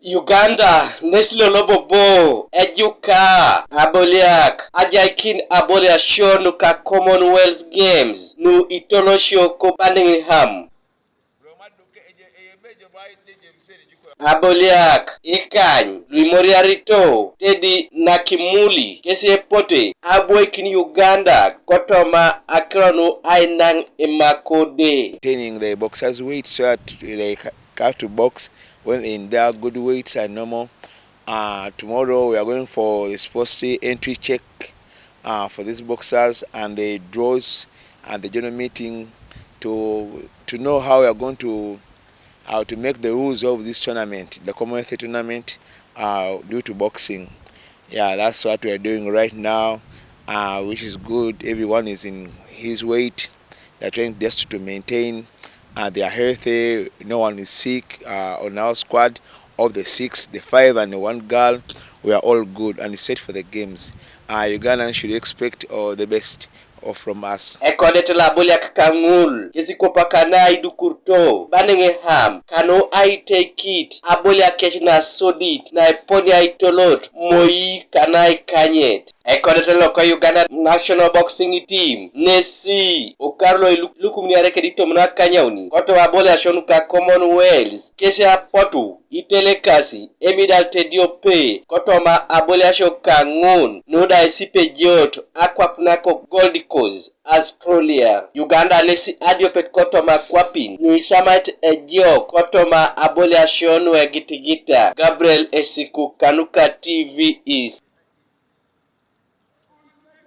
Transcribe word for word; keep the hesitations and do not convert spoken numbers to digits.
Uganda nesi lolo bobo ejuka aboliak ajaikin aboliasion ka Commonwealth Games nu itolosio ko Birmingham. Aboliak ikany luimoriarito tedi nakimuli kesi epote aboikin Uganda kotoma akiro nu ainang imakode. Maintaining the boxers' weight so that they ca- have to box when in their good weights and normal. Uh, tomorrow we are going for the sports entry check uh, for these boxers and the draws and the general meeting to to know how we are going to how to make the rules of this tournament, the Commonwealth tournament, uh, due to boxing. Yeah, that's what we are doing right now, uh, which is good. Everyone is in his weight. They're trying just to maintain. Uh, they are healthy. No one is sick uh, on our squad. Of the six, the five and one girl, we are all good and set for the games. Uh, Ugandans should expect uh, the best uh, from us. Ekodet la aboliak kaŋul kesi kopakanai dukurto Birmingham kanu aitekit aboliak kec nasodit naiponi aitolot moi kanaikanyet. Ekodet loka Uganda National Boxing Team nesi okar lo ilukumin iare kedi tomon akanyauni koto aboliasion ka Commonwealth kesi apotu itelekasi emidal tediope kotoma aboliasio kaŋun nuda isipejot akwap nako Gold Coast Australia. Uganda nesi adiopet kotoma kwapin nuisamait ejok kotoma aboliasio nuegitigita. Gabriel Esiku kanuka T V East.